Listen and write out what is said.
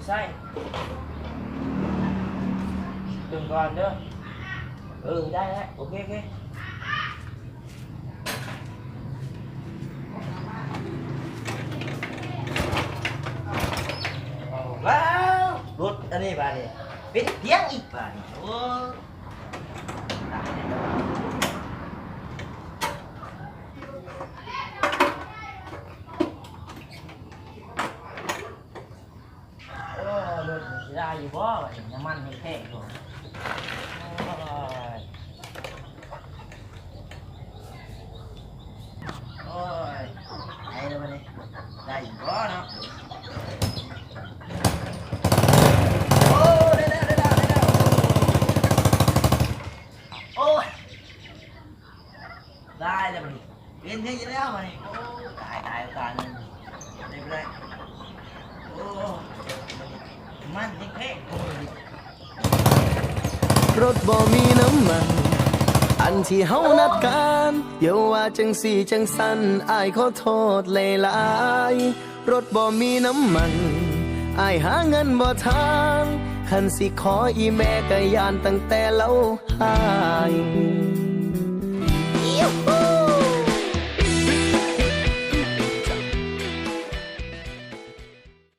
ໃສ່ເບິ່ງກ່ອນເດີ. ເອີ ໄດ້ແລ້ວ ໂອເຄ ໂອເຄ. ວ້າວ ລົດອັນນີ້ບາດນີ້ ເປັນພຽງອີກບາດນີ້ ໂອ້. ໂອ້ ລົດນີ້ຊິໄດ້ຢູ່ບໍ່ບາດນີ້ ນ້ຳມັນຍັງແພງຢູ່. ໂອ້ຍ ໂອ້ຍ ໄດ້ແລ້ວບາດນີ້ ໄດ້ຢູ່ບໍ່ເນາະ. ໂອ້ ໄດ້ແລ້ວ ໄດ້ແລ້ວ ໄດ້ແລ້ວ. ໂອ້ຍ ໄດ້ແລ້ວບາດນີ້ ເປັນຫຍັງອີກແລ້ວບາດນີ້. ໂອ້ ຕາຍ ຕາຍ ຕາຍ ໄດ້ບໍ່ໄດ້. ໂອ້ ມັນແພງໆ. ໂອ້ຍ ລົດບໍ່ມີນ້ຳມັນ ອັນທີ່ເຮົານັດກັນ ຢ່າວ່າຈັ່ງຊີ້ຈັ່ງຊັ້ນ ອ້າຍຂໍໂທດຫຼາຍໆ. ລົດບໍ່ມີນ້ຳມັນ ອ້າຍຫາເງິນບໍ່ທັນ ຄັນຊິຂໍອີ່ແມ່ກໍຢ້ານຕັ້ງແຕ່ລາວຫາຍ.